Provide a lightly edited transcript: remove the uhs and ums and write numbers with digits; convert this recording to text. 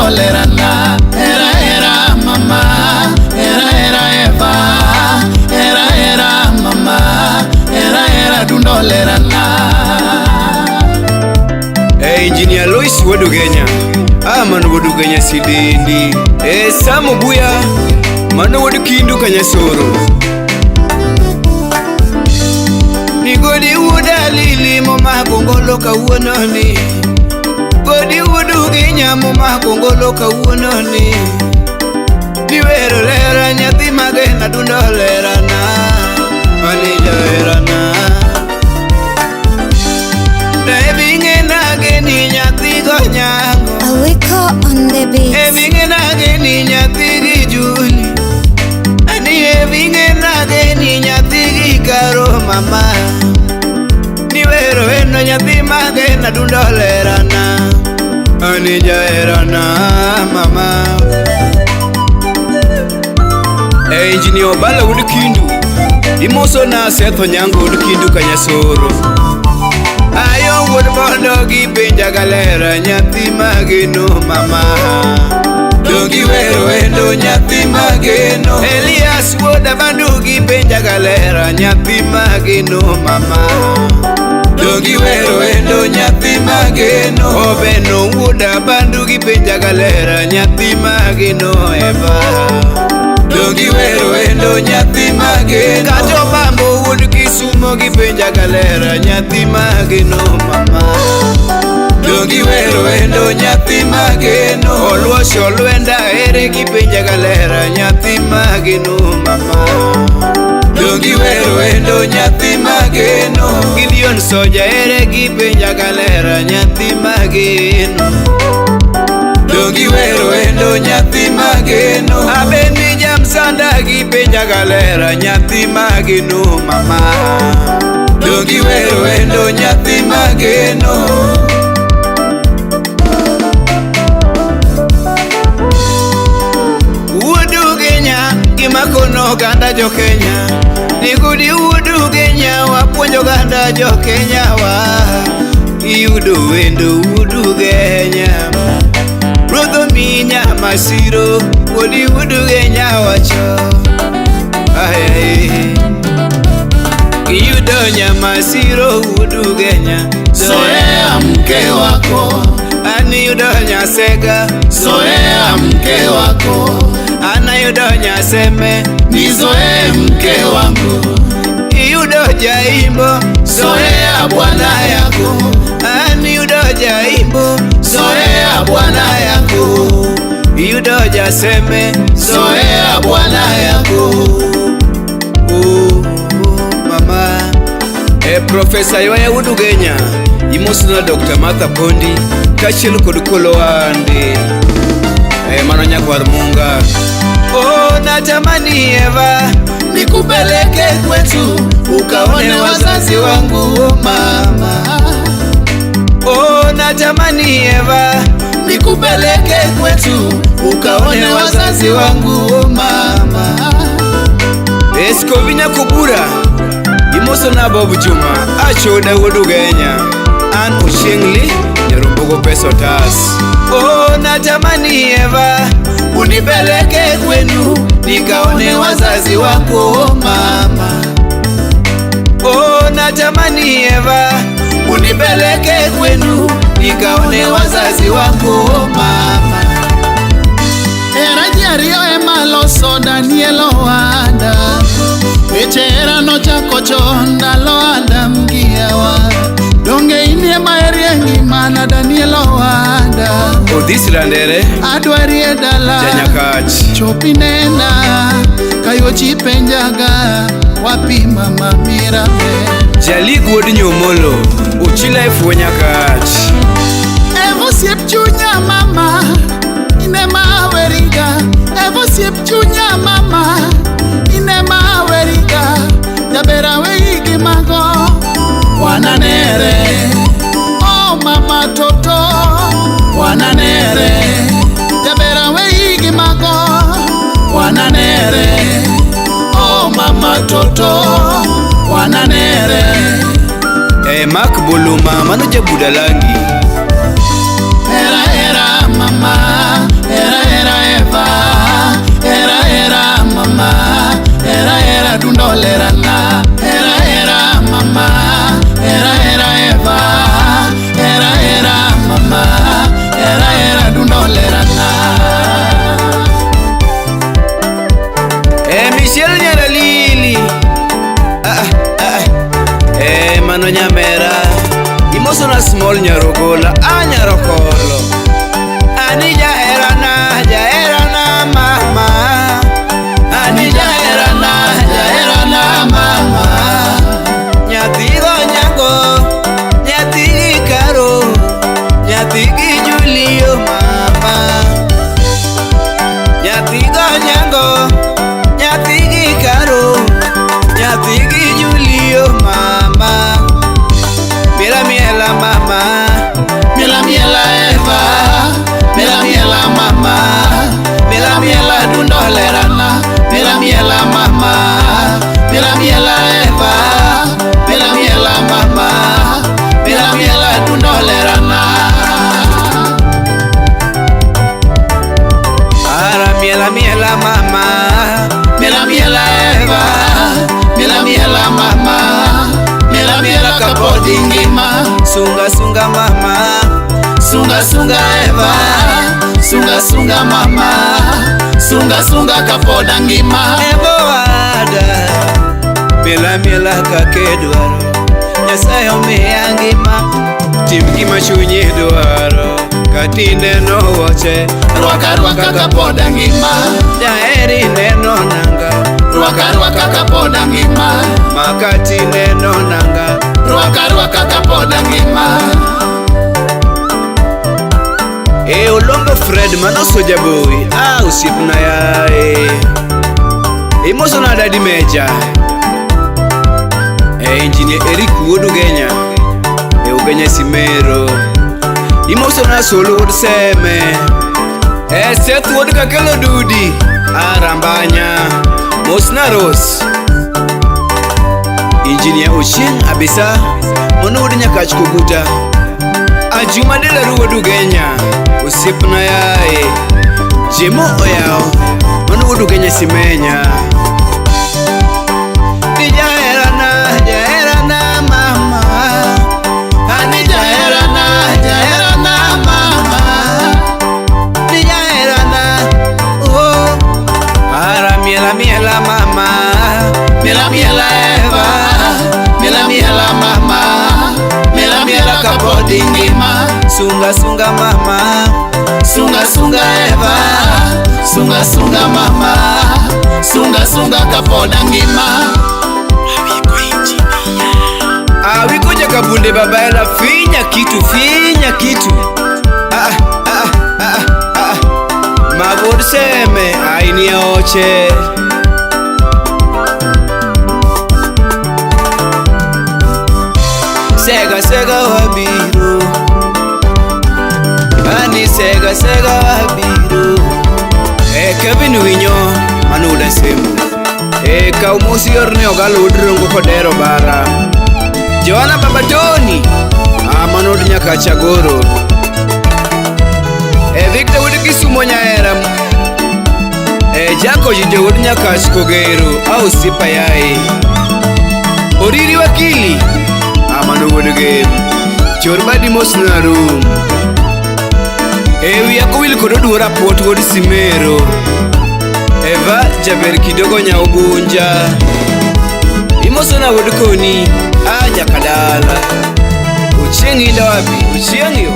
dundo lerana. Hera hera mama, hera hera Eva, hera hera mama, hera hera dundo lerana. E Engineer Lois wuod Ugenya. Ah, mano wuod Ugenya sidendi. E Sam Obuya, mano wuod Kindu Kanyasoro. Nigodi wuod Alili momako ngolo kawuono ni. Godi wuod Ugenya momako ngolo kawuono ni. Niwero lera nyathi magena dundo lerana. Ani jaherana. Ebing'e nage ni nyathi go nyango. Awiko on the beat. Ebing'e nage ni nyathi gi Juli. Ani ebing'e nage ni nyathi gi Karo mama. Niwero eno nyathi magena dundo lerana. Ani jaherana mama. E Engineer Obala wuod Kindu. Imoso na Seth Onyango wuod Kindu Kanyasoro. Ayo wuod Bondo gi penja galera nyathi mageno mama. Dongi wero endo nyathi mageno. Elias wuod Abandu gi penja galera nyathi mageno mama. Dongi wero endo nyathi mageno. Obeno wuod Abandu gi penja galera nyathi mageno Eva. Dongi wero endo nyathi mageno. Kato bambo wuod Kisumo gi penja galera nyathi mageno mama. Dongi wero endo nyathi mageno. Oluosho lwenda ere gi penja galera nyathi mageno mama. Dongi wero endo nyathi mageno. Gideon Soja ere gi penja galera nyathi mageno. Dongi wero endo nyathi mageno. Abendi jamsanda gi penja galera nyathi mageno mama. Dongi wero endo nyathi mageno. Wuod Ugenya gimakono oganda jo Kenya. Nigudi wuod Ugenya wapuonjo oganda jo Kenya wa. Iyudo wendo wuod Ugenya. Ruodh omiyi masiro wuodi wuod Ugenya wacho. Ay, iyudo nyamasiro wuod Ugenya. Zoea mke wako, An iyudo nyasega. zoea mke wako, An ayudo nyaseme. nizoee mke wangu, Iyudo jaimbo. zoea bwana yako, An iyudo jaimbo. zoea bwana yako, Iyudo jaseme. zoea bwana yako. Oh, oh, mama. E Profesa Ywaya wuod Ugenya. Imosona Dr. Martha Pondi kaachiel kod Kolowande. E mano nyakwar Munga. Oh, natamani Eva Nikupeleke kwetu ukaone wazazi wangu, oh mama. Oh, natamani Eva Nikupeleke kwetu ukaone wazazi wangu, oh mama. Escovi Nyakubura Imosona Bob Juma Achoda wuod Ugenya. An Ochieng' Lee Nyarombogo pesa otas. Oh, natamani Eva Unipeleke kwenu nikaone wazazi wako, oh mama. Oh, natamani Eva Unipeleke kwenu nikaone wazazi wako, oh mama. Hera ji ariyo ema loso Daniel Owada. Weche hera nochako chon ndalo Adam gi Hawa. Donge in ema erie ngimana Daniel Owada. Odhis Randere Adwari e dala Janyakach. chopi nena kayochi penjaga wapi mama mirabe. Jalik wuod Nyomolo Uchila e fuo Nyakach. Evo osiep chunya mama inema aweriga. Evo osiep chunya mama inema aweriga. Jaber aweyi gi mago wananere. Oh mama toto wananere. Jaber aweyi gi mago wananere. Oh mama toto wananere. E Mark Boluma mano jabudalangi. Hera hera mama, lerana. Hera hera mama, hera hera Eva, hera hera mama, hera hera dundo lerana. E Michelle Nyaralili. Ah, ah, ah. E mano nyamera. Imoso na small nyarogola, a nyarokolo. Ani jaherana, jaherana mama. Ani jaherana, jaherana mama. Nyathi go nyango, nyathi gi Karo, nyathi gi Julio mama. Nyathi go nyango, nyathi gi Karo, nyathi gi Julio mama. Miela miela mama, Miela miela Eva, miela miela mama, miela miela dundo lerana, miela miela mama, miela miela Eva, miela miela mama, miela miela dundo lerana. Ara miela miela mama, Miela miela Eva, miela miela mama, miela miela kapodi ngima, sunga sunga mama, sunga sunga Eva, sunga sunga mama, sunga sunga kapoda ngima. Ebo wada. Miela miela kaka idwaro, Nyasaye omiya ngima. Tim gima chunyi dwaro, katineno wuoche. Rwaka rwaka kapoda ngima, Jaheri neno nanga, rwaka rwaka kapoda ngima, makati neno nanga. Rwaka rwaka kapoda ngima. E Olombo Fred mano soja boy, ah osiepna yae. Imoso na dadi meja. E engineer Eric wuod Ugenya, e Ugenya Simero. Imoso na Solo wuod Seme. E Seth wuod Kakelo Dudi, Arambanya. Mosna Rose. Engineer Ochieng Abisa, mano wuod Nyakach Koguta. Ajuma Delaru wuod Ugenya, osiepna yae. Jemo Oyao, mano wuod Ugenya Simenya. Ni jaherana, jaherana mama. Ani jaherana, jaherana mama, Ni jaherana, oh. Ara miela miela mama, miela miela Eva, miela miela mama, miela miela kapodi ngima, sunga sunga mama, sunga sunga Eva, sunga sunga mama, sunga sunga kapoda ngima. Awiko jakabunde baba ela finya kitu, finya kitu. Ah, ah, ah, ah. Magod seme aini oche. Sega sega wabiro. Ani sega sega wabiro. E Kevin Winyo manuda semu. E kaumusi orne ogalo udrongo kodero bara. Joana Baba Tony amanod nyaka Chagoro. E Victor wuod Kisumo Nyaera. E Jako Jijo wuod Nyakach Kogero au sipa yae. Oriri Wakili amano wuod Gem. Chor badi mos narum. E wiya kowil kod oduor apuot wuod Simero. Eva Jaber kidogo nya Ugunja. Imoso na wuod Koni a nyaka dala. Ochieng' inda wapi? Ochieng' yo.